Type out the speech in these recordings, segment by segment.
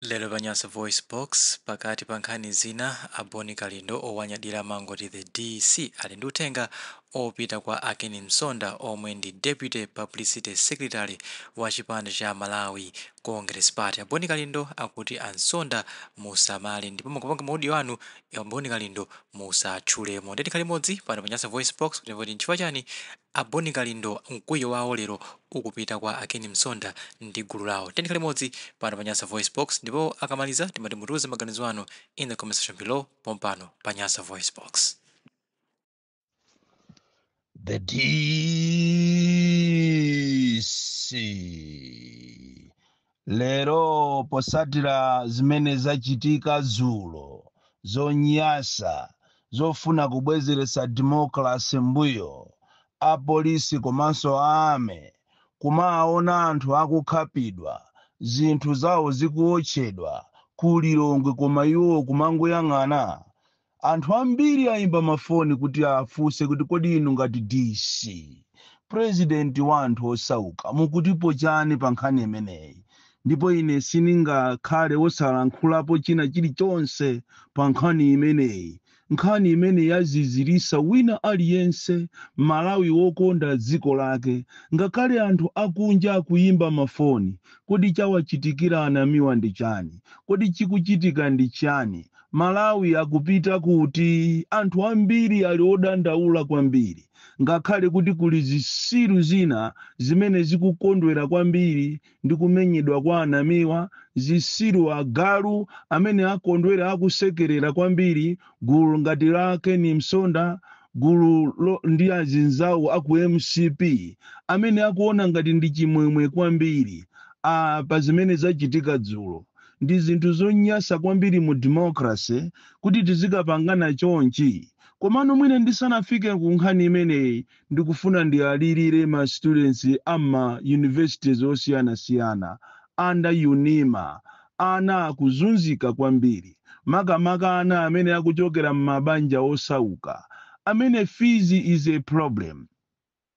Lero pa Nyasa VoiceBox, pakati pa nkhani zina, a Bon Kalindo owanyadira amangoti The DC ali ndi uthenga opita kwa a Ken Msonda omwe ndi Deputy Publicity Secretary wa chipani cha Malawi Congress Party. A Bon Kalindo akuti a Msonda musamale ndipo mukapanga ma audio anu a Bon Kalindo musatchulemo. Ndiye tikhale limodzi pano pa Nyasa VoiceBox kuti timve nchifukwa chani a Bon Kalindo mkwiyo wawo lero ukupita kwa a Ken Msonda ndi gulu lawo. Tikhale limodzi pano pa Nyasa VoiceBox ndipo akamaliza timati mutiuze maganizo anu in the comment section below pompano pa Nyasa VoiceBox. The DC lero, posatira zimene zachitika dzulo zonyasa zofuna kubwezeretsa democracy mbuyo, apolisi komanso army kumaona anthu akukhapidwa, zinthu zawo zikuotchedwa ku Lilongwe, koma iwo kumangoyang'ana. Anthu ambiri ayimba mafoni kuti afunse kuti, kodi inu ngati DC, president wa anthu osauka, mukutipo chani pa nkhani imeneyi? Ndipo ine sindingakhale wosalankhulapo china chilichonse pa nkhani imeneyi, nkhani imene yazizirisa wina aliyense Malawi wokonda dziko lake. Ngakhale anthu akunja akuyimba mafoni: kodi chawachitikira anamiwa ndi chani? Kodi chikuchitika ndi chani? Malawi akupita kuti? Anthu ambiri ali odandaula kwambiri, ngakhale kuti kuli zisilu zina zimene zikukondwera kwambiri ndi kumenyedwa kwa anamiwa, zisilu, agalu amene akondwera, akusekerera kwambiri, gulu ngati la Ken Msonda, gulu ndi azinzawo aku MCP amene akuona ngati ndi chimwemwe kwambiri pa zimene zachitika dzulo. Ndi zinthu zonyasa kwambiri mu democracy kuti tizikapangana chonchi. Komano mwine ndisanafike ku nkhani imeneyi, ndikufuna ndiyalirire ma students ama universities osiyanasiyana under UNIMA. Ana akuzunzika kwambiri, makamaka ana amene akuchokera m'mabanja osauka, amene fees is a problem.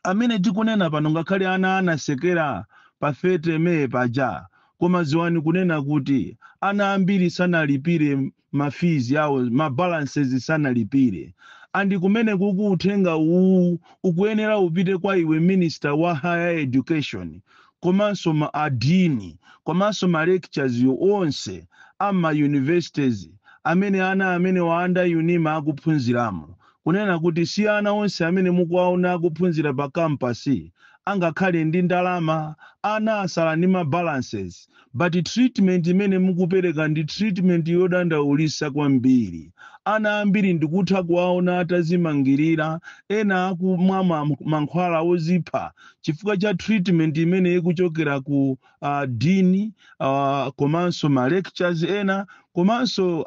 Amene tikunena pano, ngakhale ana anasekera pa 30 May paja, koma ziwani kunena kuti ana ambiri sanalipire ma fees yawo, ma balances sanalipire. And kumene kuku uthenga uwu ukuyenera upite kwa iwe minister wa higher education, komanso ma a dean, komanso ma lecturers onse ama universities amene ana amene wa under UNIMA akuphunziramo, kunena kuti si ana onse amene mukuwaona akuphunzira pa campus angakhale ndi ndalama. Ana asala ndi ma balances, but treatment imene mukupereka ndi treatment yodandaulisa kwambiri. Ana ambiri ndikutha kuwaona atazimangirira, ena akumwa mankhwala ozipha chifukwa cha treatment imene ikuchokera ku dean, komanso ma lecturers ena, komanso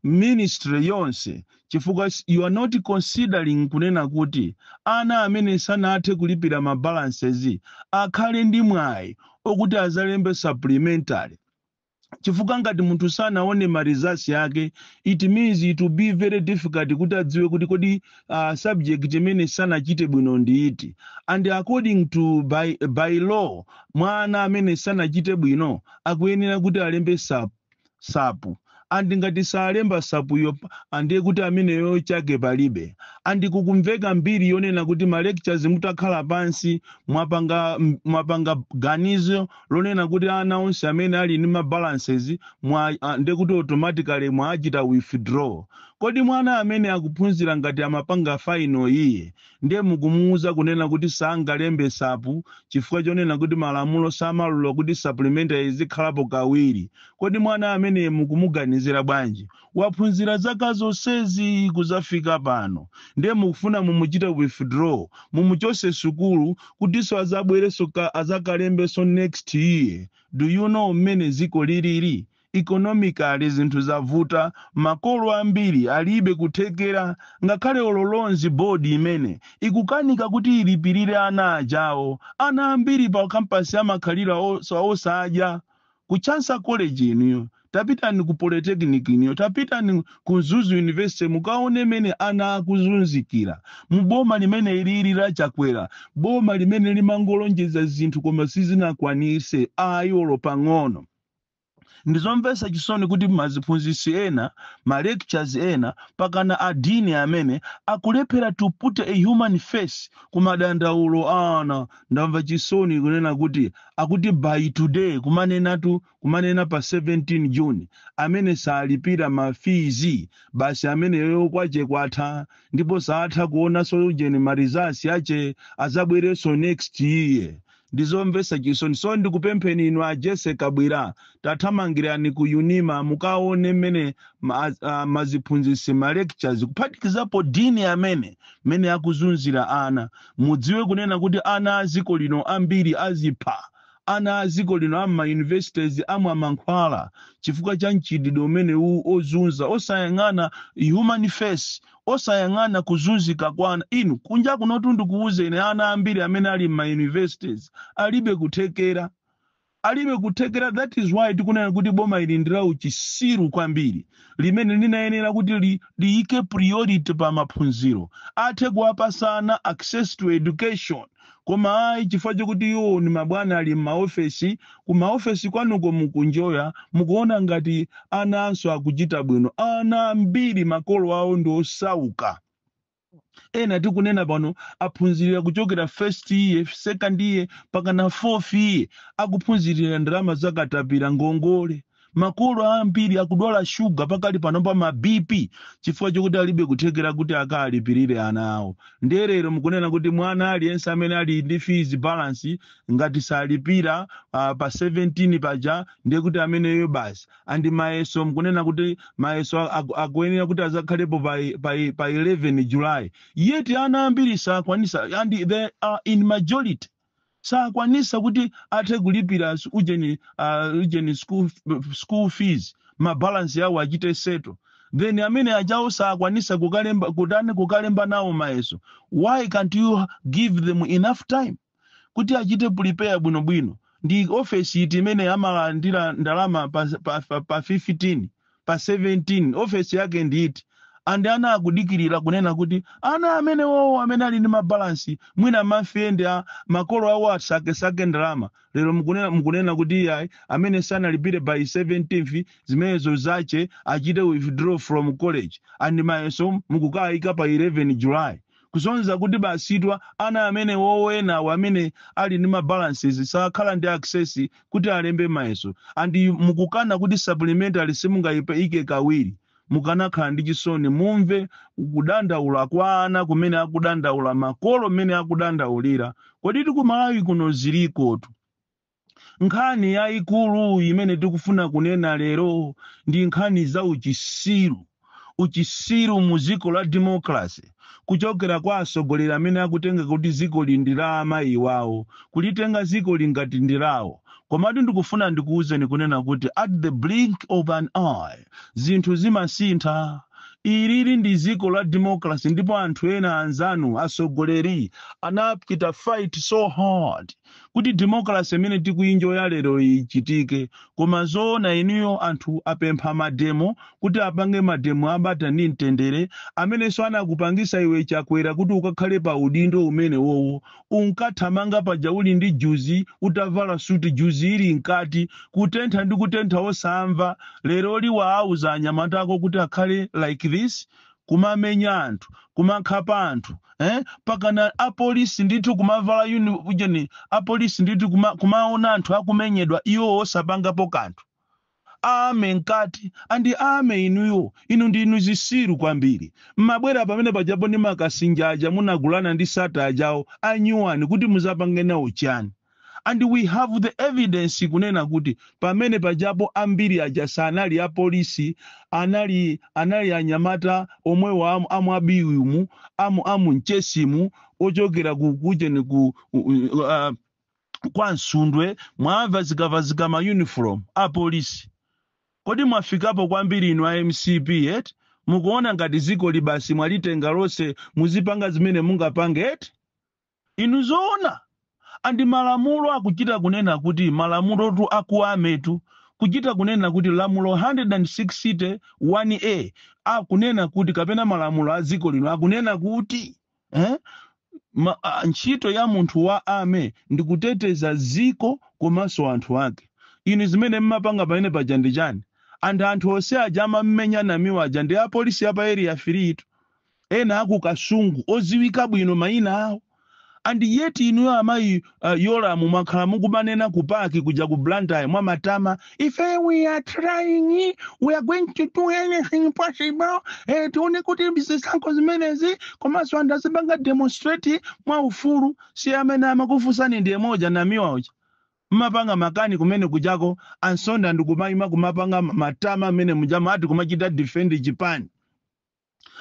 ministry yonse, chifukwa you are not considering kunena kuti ana amene sanathe kulipira ma balances akhale ndi mwayi okuti azalembe supplementary, chifukwa ngati munthu sanaone ma results yake, it means it will be very difficult kuti adziwe kuti kodi subject imene sanachite bwino ndi iti. And according to by law, mwana amene sanachite bwino akuyenera kuti alembe supp, and ngati salemba supp yo, andiye kuti ameneyo chake palibe. And kukumveka mbiri yonena kuti ma lecturers mutakhala pansi mwapanga ganizo lonena kuti ana onse amene ali ndi ma balances mwa ndiye kuti automatically mwachita withdraw. Kodi mwana amene akuphunzira ngati amapanga final iye, ndiye mukumuwuza kunena kuti sangalembe supp chifukwa chonena kuti malamulo samalola kuti supplementary izikhalapo kawiri? Kodi mwana amene mukumuganizira bwanji? Waphunzira zaka zonsezi kuzafika pano, ndiye mukufuna mumuchite withdraw, mumuchose sukulu kutinso azabwerenso azakalembenso next year? Do you know mmene ziko lilili economically? Zinthu zavuta, makolo ambiri alibe kuthekera. Ngakhale olo Loans Board imene ikukanika kuti ilipirire ana ajawo. Ana ambiri pa campus amakhalira osadya. Ku Chancellor College inuyo tapitani, ku Polytechnic inuyo tapitani, ku Mzuzu University mukaone mene ana akuzunzikira mu boma limene ilili la Chakwera, boma limene limangolonjeza zinthu koma sizinakwanise ayi olo pang'ono. Ndizomvetsa chisoni kuti maziphunzitsi ena, ma lectures ena, pakana a dean amene akulephera to put a human face kumadandaulo ana. Ndamva chisoni kunena kuti akuti by today, kumanenatu, kumanena pa 17 June, amene salipira ma fees basi ameneyo kwache kwatha, ndipo saatha kuonanso ujeni ma results ache, azabwerenso next year. Ndizomvetsa chisoni. So ndikupempheni inu a Jesse Kabwira, tathamangirani ku UNIMA mukaone mmene maziphunzitsi, ma lectures, kuphatikizapo dean amene mmene akuzunzira ana. Mudziwe kunena kuti ana a dziko lino ambiri azipha. Ana a dziko lino ama universities amwa mankhwala chifukwa cha mchitidwe umene uwu ozunza, osayang'ana human face, osayang'ana kuzunzika kwa ana. Inu, kunja kunotu, ndikuwuzeni, ana ambiri amene ali ma universities alibe kuthekera, alibe kuthekera. That is why tikunena kuti boma ili ndi la uchisiru kwambiri, limene linayenera kuti liyike priority pa maphunziro, athe kuwapasana access to education. Koma ayi, chifukwa chokuti iwo ni mabwana ali m'maofesi, kumaofesi kwanuko mukunjoya, mukuona ngati ana anso akuchita bwino. Ana ambiri makolo awo ndi osauka. Ena tikunena pano aphunzirira kuchokera first year, second year, pakana fourth year, akuphunzirira ndalama zakatapira, ngongole. Makolo ambiri akudwala shuga pakali pano, pa ma BP, chifukwa chokuti alibe kuthekera kuti akalipirire ana awo. Ndiye lero mukunena kuti mwana aliyense amene ali ndi fees balance, ngati salipira pa 17 paja, ndiye kuti ameneyo basi. And mayeso, mukunena kuti mayeso akuyenera kuti azakhalepo pa 11 July, yet ana ambiri sakwanisa, and they are in majority, sakwanisa kuti athe kulipira ujeni school fees, ma balance yawo achite settle. Then amene ajawo sakwanisa kukalemba, kutani, kukalemba nawo mayeso. Why can't you give them enough time kuti achite prepare bwinobwino? Ndi ofesi iti imene amalandira ndalama pa 15, pa 17? Ofesi yake nditi? And ana akudikirira kunena kuti ana amene wowo amene ali ndi ma balance, mwina mafende a makolo awo asakesake ndalama. Lero mukunena kuti iyayi, amene sanalipire by 17th, zimenezo zache, achite withdraw from college. And mayeso mukukayika pa 11 July, kusonyeza kuti basitwa ana amene wowenawo amene ali ndi ma balances sakhala ndi access kuti alembe mayeso. And mukukana kuti supplementary simungayike kawiri. Mukanakhala ndi chisoni, mumve kudandaula kwa ana kumene akudandaula, makolo mmene akudandaulira. Kodi tikumalawi kuno zilikotu? Nkhani yayikulu imene tikufuna kunena lero ndi nkhani za uchisiru, uchisiru mu dziko la democracy, kuchokera kwa atsogoleri amene akutenga kuti dziko li ndi la amayi wawo, kulitenga dziko lingati ndi lawo. Komatu ndikufuna ndikuwuzeni kunena kuti at the blink of an eye zinthu zimasintha. Ilili ndi dziko la democracy, ndipo anthu ena anzanu atsogoleri anachita fight so hard kuti democracy imene tikuyinjoya lero ichitike. Koma zoona inuyo, anthu apempha ma demo kuti apange ma demo abata ndi mtendere, amenenso anakupangisa iwe Chakwera kuti ukakhale pa udindo umene wowo. Unkathamanga paja uli ndi juzi, utavala suti, juzi ili mkati, kutentha ndi kutentha osamva. Lero liwaauza anyamata ako kuti akhale like this, kumamenya anthu, kumakhapa anthu, eh? Pakana apolisi ndithu kumavala ujeni, apolisi ndithu kumaona anthu akumenyedwa, iwo osapangapo kanthu. Ame mkati andi ame inuyo, inu ndinu zisiru kwambiri. Mmabwera pamene pajapo ndi makasinja munagulana ndi sata ajawo anyuwani kuti muzapange nawo chani? And we have the evidence kunena kuti pamene pajapo ambiri aja sanali apolisi, anali anyamata omwewo amu abiwimu, amu mchesimu, ochokera ku kucheni ku kwa Msundwe. Mwamva zikavazika ma uniform apolisi. Kodi mwafikapo kwambiri inu a MCP eti? Mukuona ngati dziko libasi mwalitenga lonse, muzipanga zimene mungapange eti? Inu, zoona? And malamulo akuchita kunena kuti, malamulotu akuametu kuchita kunena kuti lamulo 160 1A akunena kuti, kapena malamulo a dziko lino akunena kuti, eh? Ntchito ya munthu wa ame ndi kuteteza dziko komanso anthu ake. Inu zimene mmapanga pamene paja ndi chani? Anthu onse aja amammenya Namiwa aja ndi apolisi apa Area 3 tu, ena aku Kasungu oziwika bwino mayina awo. And yet inuyo amayi Yolamu mwakhala mukumanena ku park kuja ku Blantyre mwamatama, "Ife we are trying, we are going to do anything possible, tione kuti zisankho zimenezi komanso anthu azipanga demonstrate mwa ufulu." Si amene amakufunsani ndiye moja Namiwa uja mmapanga makani kumene kujako. Ansonda ndikumayima kumapanga matama amene mujama ati kumachita defend chipani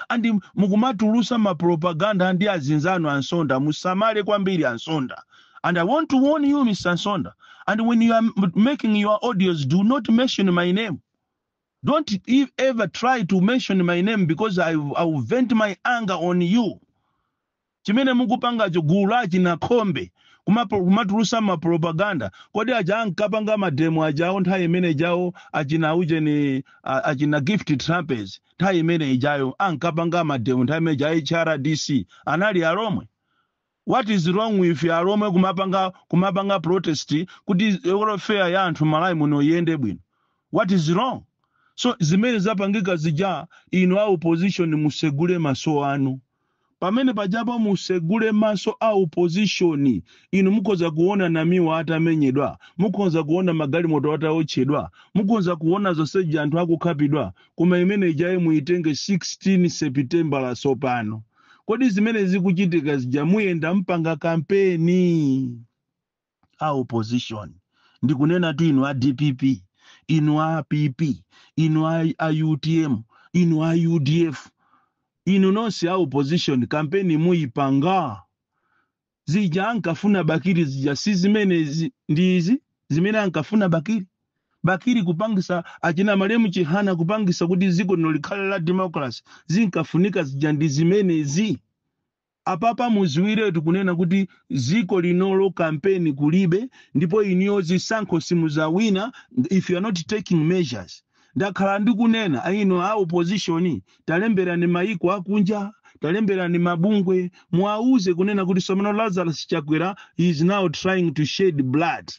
and mukumatulusa mapropaganda ndi azinzanu. Ansonda, musamale kwambiri, Ansonda. And I want to warn you, Mr Ansonda, and when you are making your audios, do not mention my name. Don't ever try to mention my name because I will vent my anger on you. Chimene mukupangacho, gulu lachi na khombe kumatulusa mapropaganda. Kodi aja ankapanga mademo ajawo nthawi imene ijawo, achina ujeni, achina Gift Trapence, nthawi imene ijayo ankapanga mademo nthawi imene ija HRDC anali Alomwe? What is wrong with Alomwe kumapanga protest kuti welfare ya anthu Malawi muno iyende bwino? What is wrong? So zimene zapangika zija, inu a opposition musegule maso anu pamene pajapo, musegule maso a opposition. Inu mukhoza kuona Namiwa atamenyedwa, mukhoza kuona magalimoto ataotchedwa, mukhoza kuona zonseji anthu akukhapidwa, koma imene ijayi muitenge 16 September lasopano. Kodi zimene zikuchitika zija muyenda mpanga kampeni a opposition? Ndikunena tu inu a DPP, inu a PP, inu a UTM, inu a UDF, inu nonse a opposition, kampeni muyipanga? Zija ankafuna Bakiri zija si zimene ndi izi zimene ankafuna Bakiri. Bakiri kupangisa, achina malemu Chihana kupangisa kuti dziko lino likhale la democracy, zinkafunika zija ndi zimenezi. Apapa muziwiretu kunena kuti dziko linolo kampeni kulibe, ndipo iniyo zisankho simuzawina if you are not taking measures. Ndakhala ndikunena, ino a opposition, talemberani maiko akunja, talemberani mabungwe, muwauze kunena kuti somano Lazarus Chakwera is now trying to shed blood.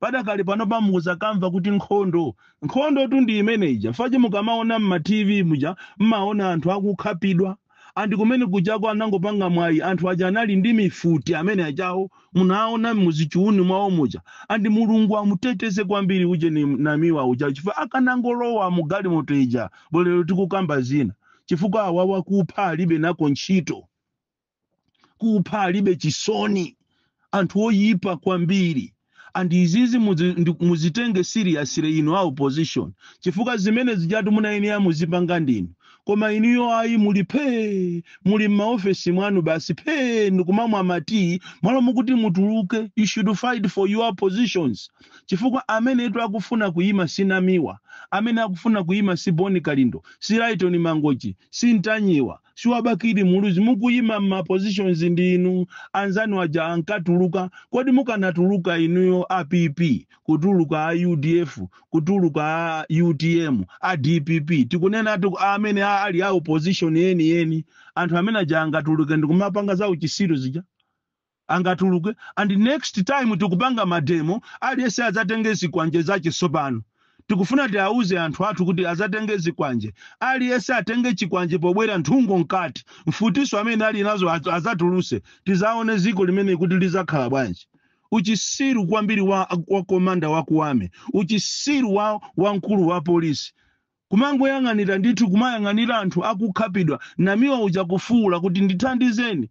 Padakali pano pamuzakamva kuti nkhondo, nkhondo tu ndi imene ija. Fache mukamaona mma TV muja mmaona anthu akukhapidwa, andi kumene kujako anangopanga mwayi, anthu aja anali ndi mifuti amene ajawo munaona muzichiuni mwawo muja. Andi Mulungu amuteteze kwambiri uje ni Namiwa uja, chifukwa akanangolowa mu galimoto ija bolero tikukamba zina, chifukwa awawa kupha alibe nako ntchito, kupha alibe chisoni, anthu oyipa kwambiri. And izizi muzitenge seriously inu a opposition, chifukwa zimene zijatu munayenera muzipanga ndinu, koma inuyo ayi, muli phee, muli m'maofesi mwanu basi phee ndikumamwa mati mwalo mukuti mutuluke. You should fight for your positions, chifukwa amene etu akufuna kuyima si Namiwa, amene akufuna kuyima si Boni Kalindo, si Laiton Mangochi, si Ntanyiwa, si wabakiri Muluzi. Mukuyima m'ma positions ndinu, anzanu aja ankatuluka. Kodi mukanatuluka inuyo a PP, kutuluka a UDF, kutuluka a UTM, a DPP, tikunena tu amene ali a opposition yeni yeni, anthu amene aja angatuluke ndikumapanga za uchisiru zija? Angatuluke? And next time tikupanga mademo, aliyense adzatenge zikwanje zache. Tsopano tikufuna tiauze anthu athu kuti azatenge zikwanje, aliyense atenge chikwanje pobwera nthungo mkati, mfutiso amene ali nazo azatuluse, tizaone ziko limene kuti lizakhala bwanji. Uchisiru kwambiri wa commander wa ku army, uchisiru wa wamkulu wa polisi, kumangoyang'anira ndithu, kumayang'anira anthu akukhapidwa, Namiwa uja kufuwula kuti ndithandizeni,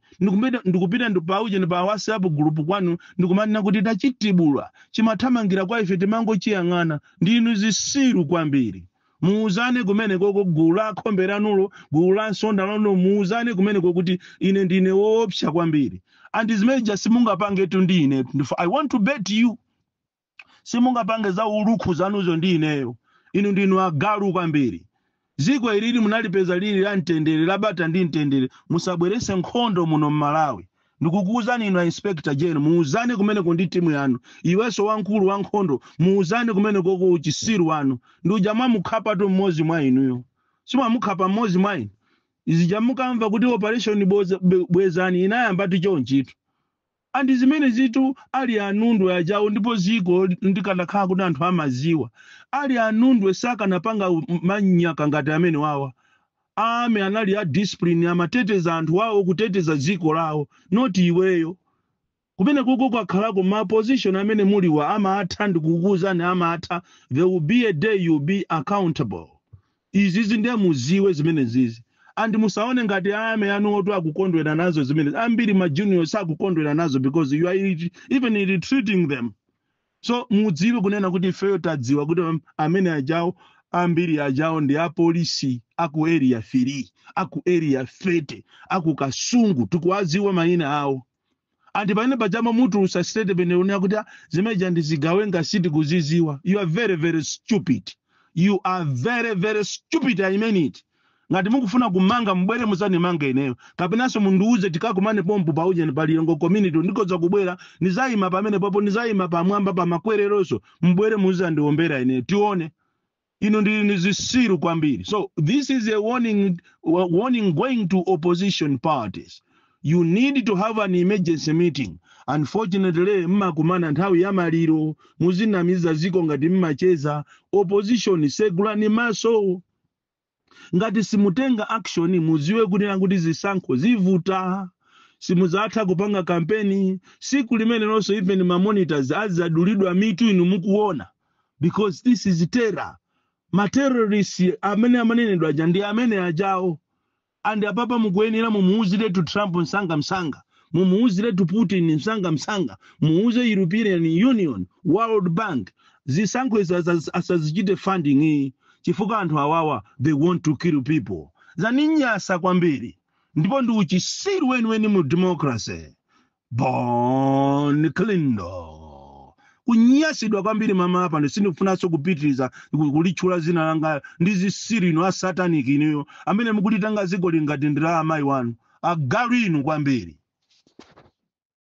ndikupita ndipauche ndi pa WhatsApp group kwanu ndikumanena kuti tachitibula chimathamangira kwa ife, timangochiyang'ana. Ndinu zisiru kwambiri. Muuzane kumene koko gulu la khombe lanulo, gulu la nsonda lanulo, muuzane kumeneko kuti ine ndine woopsa kwambiri. And zimene simungapangetu ndi ine. I want to bet you simungapange za ulukhu zanuzo ndi ineyo. Inu ndinu agalu kwambiri. Ziko ilili munalipeza lili la mtendere, labata ndi mtendere. Musabwerese nkhondo muno mMalawi. Ndikukuwuzani inu a inspector general, muuzane kumeneko ndi timu yanu. Iwenso wamkulu wa nkhondo, muuzane kumeneko ku uchisiru wanu. Ndi uja mwamukhapatu mmodzi mwa inuyo, simwamukhapa mmodzi mwa inu? Izija mukamva kuti operation bwezani inayambatu chonchitu. And zimene zitu ali anundwe ajawo, ndipo ziko ndikanakhala kuti anthu amaziwa ali anundwe sakanapanga manyaka ngati amene wawa. Ame anali a discipline, amateteza anthu awo, kuteteza dziko lawo, not iweyo. Kumene kuko kwakhalako ma position amene muliwa amatha, ndikukuwuzani amatha. There will be a day you'll be accountable. Izizi ndiye muziwe zimene zizi, and musaone ngati ame anu otu akukondwera nazo zimene. Ambiri ma juniors sakukondwera nazo because you are even ill-treating them. So mudziwe kunena kuti ifeyo tadziwa kuti amene ajawo, ambiri ajawo ndi apolisi aku Area 3, aku Area 30, aku Kasungu. Tikuwadziwa mayina awo. And pamene pachama mutulusa statement yonena kuti, "Ah, zimeja ndizigawenga, sitikuziziwa." You are very very stupid. You are very very stupid, I mean it. Ngati mukufuna kumanga, mubwere muzandimange ineyo, kapenanso mundiuze tikakumane pompo pauje palilongo community. Ndikoza kubwera, ndizayima pamene popo, ndizayima pamwamba pamakwereronso. Mubwere muzandiombera ineyo, tione. Ino ndi zisiru kwambiri. So this is a warning going to opposition parties. You need to have an emergency meeting. Unfortunately, mmakumana nthawi ya maliro, muzinamiza ziko ngati mmacheza. Opposition, segulani maso. Ngati simutenga action, muziwe kunena kuti zisankho zivuta, simuzatha kupanga kampeni. Siku limene lonso even ma monitors azadulidwa mitu inu mukuona, because this is terror. Ma terrorists amene amanenedwa aja ndi amene ajawo. And apapa mukuyenera mumuuziretu Trump msanga msanga, mumuuziretu Putin msanga msanga, muuze European Union, World Bank, zisankho izi asazichite funding iyi, chifukwa anthu awawa, they want to kill people. Zaninyasa kwambiri, ndipo ndi uchisiru weniweni mu democracy. Bon Kalindo, kunyasidwa kwambiri mama. Pano sindikufunanso kupitiriza kulitchula zina langa ndi zisiru inu a satanic inuyo amene mukulitanga dziko lingati ndi la amayi wanu. Agalu inu kwambiri.